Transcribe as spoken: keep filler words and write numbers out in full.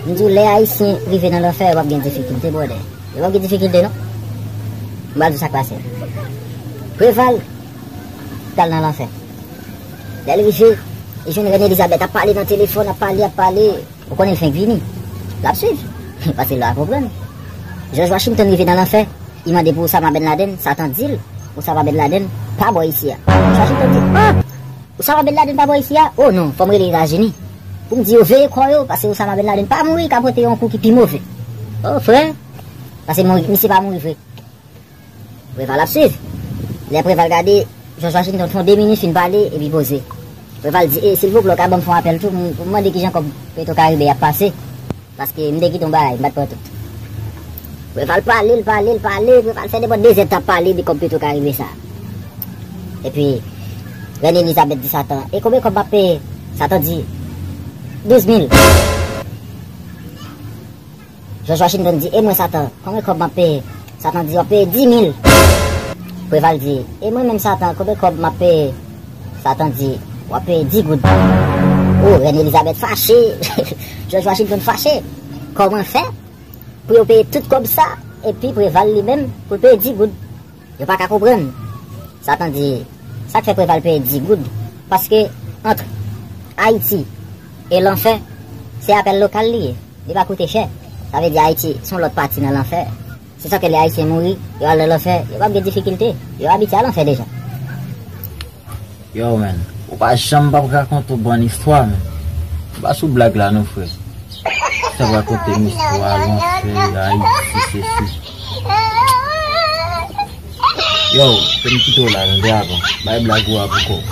M di w, lè Ayisyen rive nan lanfè, yo p ap gen difikilte, brother. Yo p ap gen difikilte, non. M pral di w sa k pase. Preval t al nan lanfè. Lè l rive, li jwenn Rèn Elizabèt ap pale nan telefòn, ap pale, ap pale. Ou konnen l fenk vini. L ap swiv. Paske l pa konprann. George Washington rive nan lanfè, li mande pou Osama Ben Laden, Satan di l, Osama Ben Laden pa bò isi a. George Washington di, ah! Osama Ben Laden pa bò isi a? Oh non, fò m rele Etazini. Pou m di yo veye kò yo, paske Osama Ben Laden pa mouri, ka pote yon kou ki pi move. Oh, frè. Paske mouri, misye pa mouri vre. Preval ap swiv. Lè Preval gade, George Washington fè yon de minit fin pale, epi poze. Preval di, e, silvouplè, w ka ban m fè yon apèl tou, pou m, pou m mande kijan kòb Petro Caribe ap pase. Paske m te kite yon bagay, m pa t pran tout. Preval pale, l pale, l pale, Preval fè nenpòt de zèd t ap pale de kòb Petro Caribe sa. Epi, Rèn Elizabèt di Satan, e konbyen kòb m ap peye? Satan di, douz mil. George Washington di, e mwen Satan, konbyen kòb m ap peye? Satan di, w ap peye dis mil. Preval di, e mwen menm Satan, konbyen kòb m ap peye? Satan di, w ap peye dis goud. O, Rèn Elizabèt fache. George Washington fache. Kòman fè pou yo peye tout kòb sa, epi Preval li menm pou l peye dis goud? Yo pa ka konprann. Satan di, sa k fè Preval peye dis goud? Paske ant Ayiti e lanfè, se apèl lokal li ye. Li pa koute chè. Sa vle di Ayiti se yon lòt pati nan lanfè. Se sa ke lè Ayisyen mouri, yo al nan lanfè, yo p ap gen difikilte. Yo abitye al lanfè deja. Yo, man, ou pa janm p ap rakonte yon bòn istwa, man. Ou pa sou blag la, non, frè. Sa rakonte m istwa lanfè, Ayiti, sesi. Yo, fè m kite w la, tande avan. Bay blag ou a pou kò w.